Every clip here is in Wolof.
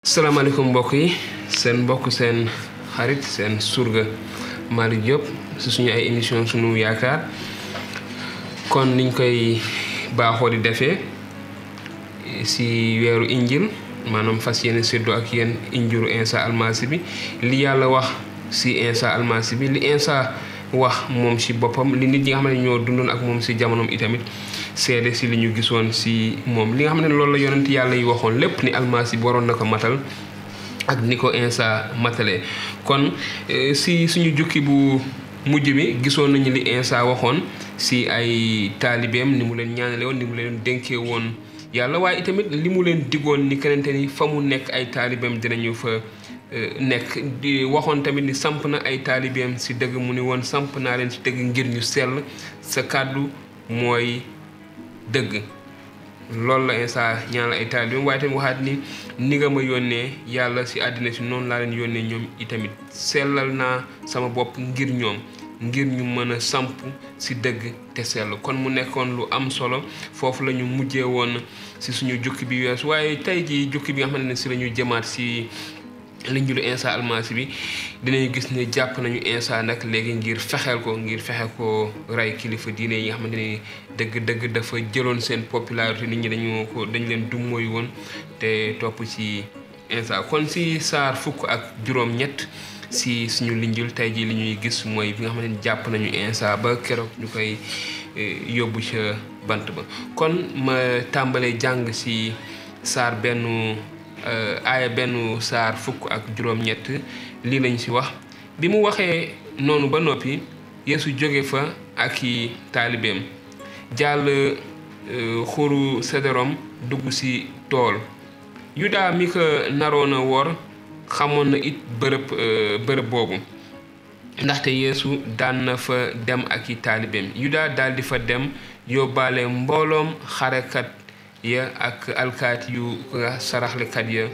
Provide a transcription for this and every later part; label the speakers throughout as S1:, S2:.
S1: salaamaaleykum mbokk yi seen mbokk seen xarit seen surga Malick Diop si suñu ay émission sunu yaakaar kon niñ koy baaxoo di defee si weeru injil maanaam fas yéene séddoo ak yéen injilu Insa almasi bi li yàlla wax si Insa almasi bi li Insa wax moom si boppam li nit ñi nga xam ne ñoo dundoon ak moom si jamonoom itamit seede si li ñu gisoon si moom li nga xam ne loolu la yonent yàlla yi waxoon lépp ni almasi bi waroon na ko matal ak ni ko Insa matalee kon si suñu jukki bu mujj bi gisoon nañu li Insa waxoon si ay taalibeem ni mu leen ñaanale woon ni mu leen dénkee woon yàlla waaye itamit li mu leen digoon ni kenente ni fa mu nekk ay taalibeem dinañu fa nekk di waxoon tamit ni samp na ay taalibeem si dëgg mu ni woon samp naa leen si dëgg ngir ñu sell sa kàddu mooy dëgg loolu la Insa ñaan la ay taalibeem waaye tamit waxaat ni nga ma yónnee yàlla si àddina si noonu laa leen yónnee ñoom itamit sellal naa sama bopp ngir ñoom ngir ñu mën a samp si dëgg te sell kon mu nekkoon lu am solo foofu la ñu mujjee woon si suñu jukki bi weesu waaye tey ji jukki bi nga xamante ne si la ñu jëmaat si linjilu Insa almasi bi dinañu gis ne jàpp nañu Insa nag léegi ngir fexe ko rey kilifa diine yi nga xamante ni dëgg dafa jëloon seen popularité nit ñi dañ leen dummóoyu woon te topp ci Insa kon si saar fukk ak juróom-ñett si suñu linjil tey jii li ñuy gis mooy bi nga xamante ni jàpp nañu Insa ba keroog ñu koy yóbbu ca bant ba kon ma tàmbalee jàng si saar aaya benn saar fukk ak juróom-ñett lii lañ ci wax bi mu waxee noonu ba noppi Yeesu jóge fa ak i taalibeem jàll xuru Sederom dugg ci tool Yuda mi ko naroon a wor xamoon na it bërëb boobu ndaxte Yeesu daan na fa dem ak i taalibeem Yuda daldi fa dem yóbbaale mbooloom xarekat ya ak alkaati yu saraxlekat ya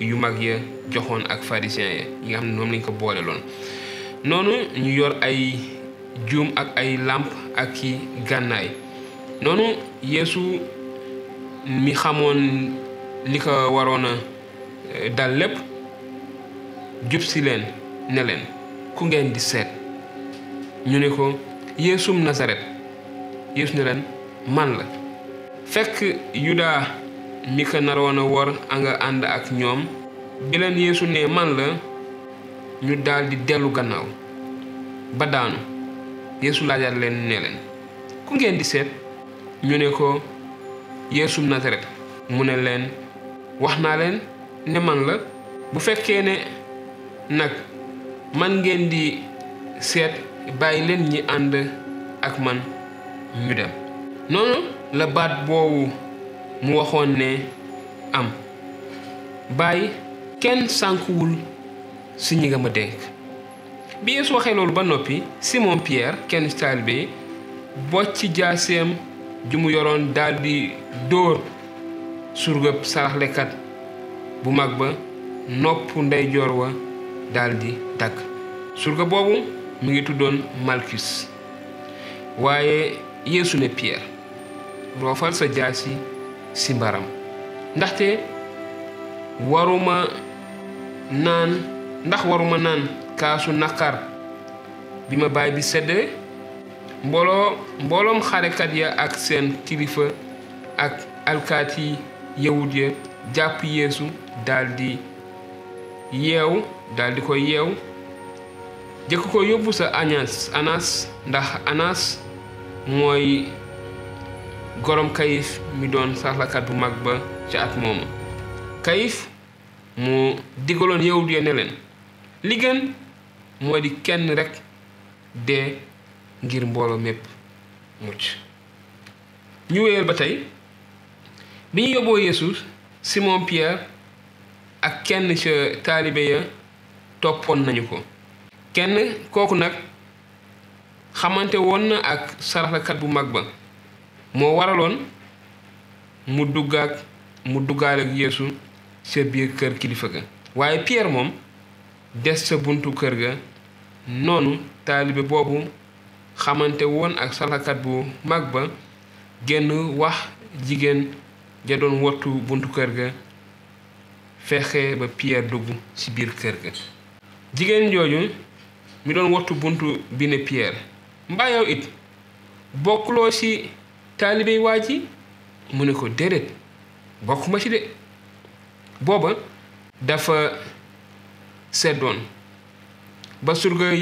S1: yu mag ya joxoon ak pharisien ya yi nga xam ne moom lañ ko boole loon noonu ñu yor ay juum ak ay làmp ak i gànnaay noonu Yeesu mi xamoon li ko waroon a dal lépp jub si leen ne leen ku ngeen di seet ñu ne ko Yeesum Nasaret Yeesu ne leen man la fekk Yuda mi ko naroon a wor a nga ànd ak ñoom bi leen Yeesu ne man la ñu daldi dellu gannaaw ba daanu Yeesu laajaat leen ne leen ku ngeen di seet ñu ne ko Yeesum Nasaret mu ne leen wax naa leen ne man la bu fekkee ne nag man ngeen di seet bàyyi leen ñi ànd ak man ñu dem noonu la baat boobu mu waxoon ne am bàyyi kenn sànkuwul si ñi nga ma dénk bi Yeesu waxee loolu ba noppi Simon Pierre kenn ci taalibe bocc jaaseem ju mu yoroon daldi dóor surgab saraxlekat bu mag ba nopp ndeyjoor wa daldi dagg surga boobu mu ngi tuddoon Malkus waaye Yeesu ne Pierre roofal sa jaasi si mbaram ndaxte waruma naan kaasu naqar bi ma baay bi seddee mbooloom xarekat ya ak seen kilifa ak alkaati yawut ya jàpp Yeesu daldi koy yeew jëkk ko yóbbu sa Anas ndax Anas mooy gorom Kayif mi doon saraxlekat bu mag ba ca at moomu Kayif mu digaloon yawut ya ne leen li gën moo di kenn rekk dee ngir mbooloo mépp mucc ñu wéyal ba tey bi ñu yóbboo Yeesu Simon Pierre ak kenn ca taalibe ya toppoon nañu ko kenn kooku nag xamante woon na ak saraxlekat bu mag ba moo waraloon mu duggaale ak Yeesu ca biir kër kilifa ga waaye Pierre moom des sa buntu kër ga noonu taalibe boobu xamante woon ak saraxlekat bu mag ba génn wax jigéen ja doon wattu buntu kër ga fexe ba Pierre dugg ci biir kër ga. jigéen jooju mi doon wattu buntu bi ne Pierre, mbaa yow it bokkuloo ci taalibey waa ji? mu ne ko déedéet, bokkuma ci de. booba dafa seddoon ba surga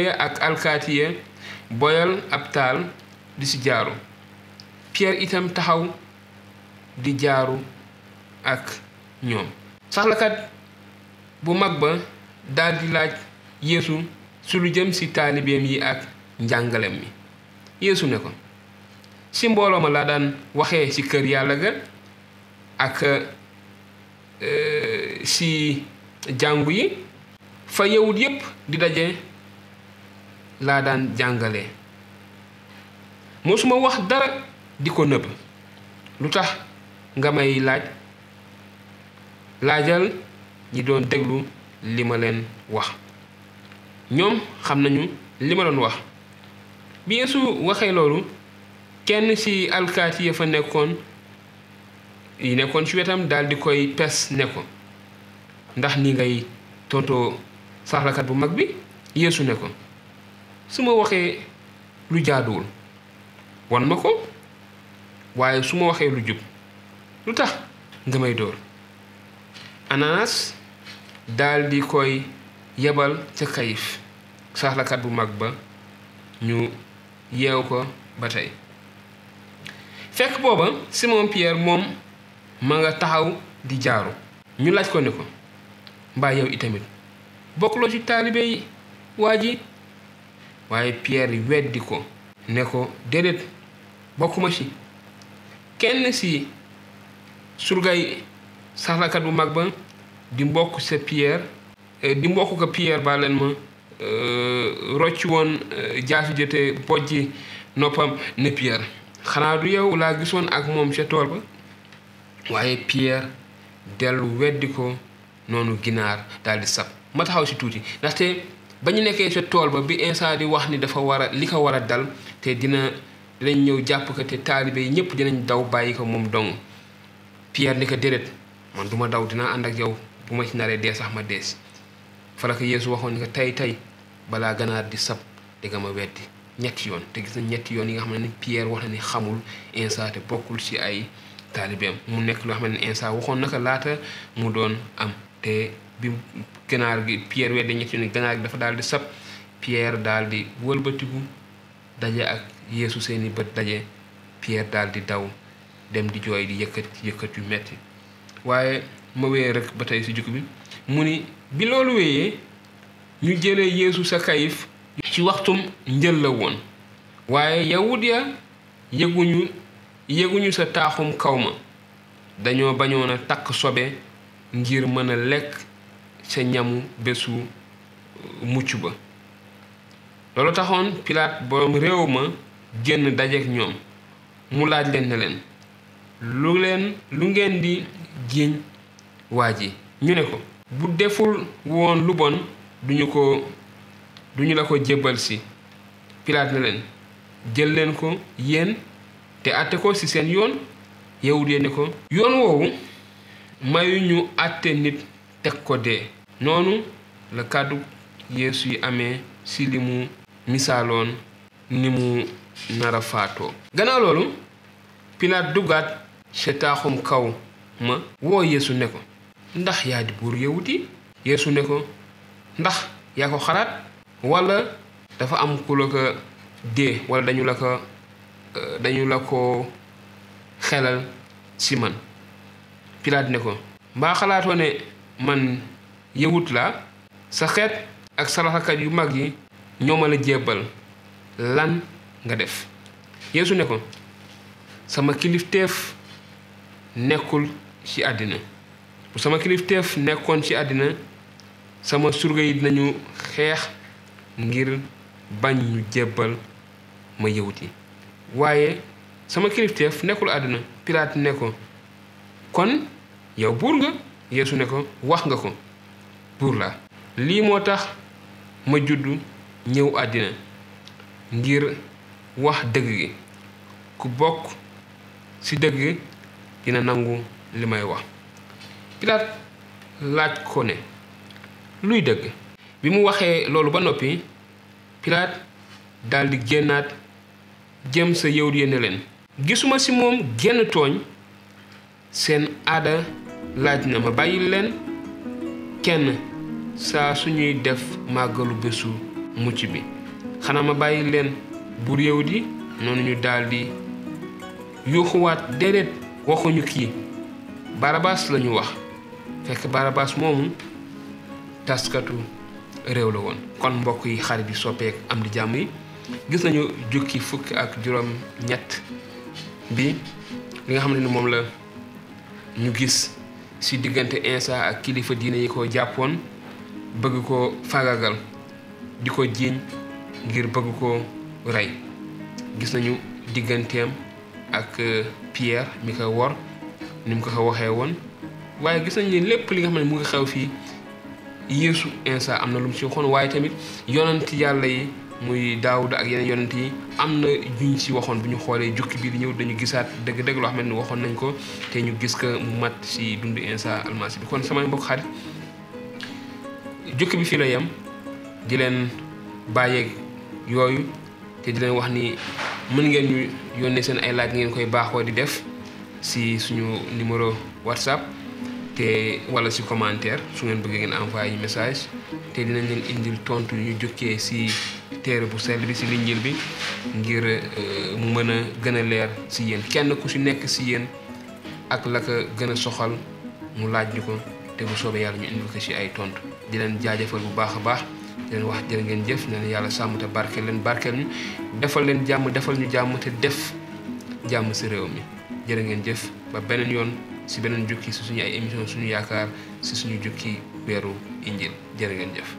S1: ya ak alkaati ya boyal ab taal di ci jaaru. Pierre itam taxaw di jaaru ak ñoom. saxlakat bu mag ba daldi laaj Yeesu su lu jëm ci taalibeem yi ak njàngalem mi. Yeesu ne ko, ci mbooloo ma laa daan waxee ci kër yàlla ga ak ci jàngu yi, fa yawut yépp di daje laa daan jàngale. mosuma wax dara di ko nëbb. lu tax nga may laajal ñi doon déglu li ma leen wax. ñoom xam nañu li ma doon wax. bi Yeesu waxee loolu, kenn ci alkaati ya fa nekkoon ci wetam daal di koy pes ne ko, ndax ni ngay tontoo saxlakat bu mag bi? Yeesu ne ko, su ma waxee lu jaaduwul wan ma ko, waaye su ma waxee lu jub lu tax nga may dóor? Ananas daal di koy yebal ca Kayif, saxlakat bu mag ba, ñu yeew ko ba tey. fekk booba Simon Pierre moom ma nga taxaw di jaaru. ñu laaj ko ne ko, mbaa yow itamit bokkuloo ci taalibe waa ji? waaye Pierre weddi ko ne ko, déedéet, bokkuma ci. kenn ci surgay saxlakat bu mag ba di mbokk ko Pierre ba leen ma rocc woon jaasi jëte bojji noppam ne Pierre, xanaa du yow laa gisoon ak moom ca tool ba? waaye Pierre dellu weddi ko noonu ginaar daal di sab. ma taxaw ci tuuti ndaxte ba ñu nekkee ca tool ba bi Insa di wax ni dafa li ko war a dal te dinañ ñëw jàpp ko te taalibe yi ñëpp dinañ daw bàyyi ko moom dong. Pierre ni ko, déedéet, man duma daw, dinaa ànd ak yow, bu ma ci naree dee sax ma dees. fa la ko Yeesu waxoon ni ko, tey balaa ganaar di sab di nga ma weddi ñetti yoon. te gis na ñetti yoon yi nga xam ne Pierre wax na ni xamul Insa te bokkul ci ay taalibeem. mu nekk loo xam ne Insa waxoon na ko laata mu doon am. te bi ganaar gi Pierre weddi ñetti yoon ganaar gi dafa daal di sab, Pierre daal di wëlbatiku daje ak Yeesu seeni bët daje. Pierre daal di daw dem di jooy di yëkkat yu metti. waaye ma wéyee rek ba tey ci jukki bi mu ni, bi loolu wéyee ñu jëlee Yeesu sa Kayif. ci waxtum njël la woon, waaye yawut ya yëguñu sa taaxum kaw ma. dañoo bañoon a takk sobe ngir mën a lekk sa ñamu bésu mucc ba. loolu taxoon Pilaat boroom réew ma génn dajeek ñoom. mu laaj leen ne leen, lu ngeen di jiiñ waa ji? ñu ne ko, bu deful woon lu bon duñu la ko jébbal si. Pilaat ne leen, jël leen ko yéen te àtte ko ci seen yoon. yawut yi ne ko, yoon woowu mayu ñu àtte nit teg ko dee. noonu la kàddu Yeesu yi amee ci li mu misaaloon ni mu nara faatoo. gannaaw loolu Pilaat duggaat ca taaxum kaw ma woo Yeesu ne ko, ndax yaa di buur yawut yi? Yeesu ne ko, ndax yaa ko xalaat walla dafa am ku la ko dee walla dañu la ko xelal ci man? Pilaat ne ko, mbaa xalaatoo ne man yawut laa? sa xeet ak saraxakat yu mag yi ñoo ma la jébbal. lan nga def? Yeesu ne ko, sama kilifteef nekkul ci àddina. bu sama kilifteef nekkoon ci àddina, sama surga yi dinañu xeex ngir bañ ñu jébbal ma yawut yi. waaye sama kilifteef nekkul àddina. Pilaat ne ko, kon yow buur nga? Yeesu ne ko, wax nga ko, buur la. lii moo tax ma juddu ñëw àddina, ngir wax dëgg gi. ku bokk ci dëgg dina nangu li may wax. Pilaat laaj ko ne luy dëgg. bi mu waxee loolu ba noppi Pilaat daldi génnaat jëm sa yawut ya ne leen gisuma ci moom genn tooñ seen aada laaj na ma bàyyil leen kenn saa suñuy def màggalu bésu mucc bi xanaa ma bàyyil leen buur yawut yi noonu ñu daldi yuuxuwaat déedéet waxuñu kii Barabaas lañu wax fekk Barabaas moomu taskatu réew la woon. kon mbokk yi xarit yi soppeek am di jàmm yi gis nañu jukki fukk ak juróom ñett bi li nga xam ne ni moom la ñu gis ci diggante Insa ak kilifa diine yi ko jàppoon bëgg ko faagagal di ko jiiñ ngir bëgg ko rey. gis nañu digganteem ak Pierre mi ko wor ni mu ko waxee woon waaye gis nañu ne lépp li nga xam ne mu ngi xew fii Yeesu Insa am na lu mu ci waxoon waaye tamit yonent yàlla yi muy Daawuda ak yeneen yonent yi am na juñ ci waxoon bu ñu xoolee jukki bii di ñëw dañu gisaat dëgg-dëgg loo xam ne waxoon nañ ko te ñu gis ko mu mat ci dund Insa almasi bi. kon samay mbokk xarit jukki bi fii la yem di leen bàyyeeg yooyu te di leen wax ni mën ngeen ñu yónnee seen ay laaj ngeen koy baaxoo di def ci suñu numéro WhatsApp te wala ci commentaire su ngeen bëggee ngeen envoyé ñu message te dinañ leen indil tontu ñu jukkee ci téere bu sell bi ci Linjiil bi ngir mu mën a gën a leer ci yéen kenn ku ci nekk ci yéen ak la ko gën a soxal mu laaj ñu ko te bu soobee yàlla ñu indil ko ci ay tontu di leen jaajëfal bu baax a baax di leen wax jërë ngeen jëf ne yàlla sàmm te barkeel ñu defal leen jàmm defal ñu jàmm te def jàmm ci réew mi jërë ngeen jëf ba beneen yoon ci beneen jukki ci suñu ay émission suñu yaakaar ci suñu jukki weeru Injiil jërë ngeen jëf.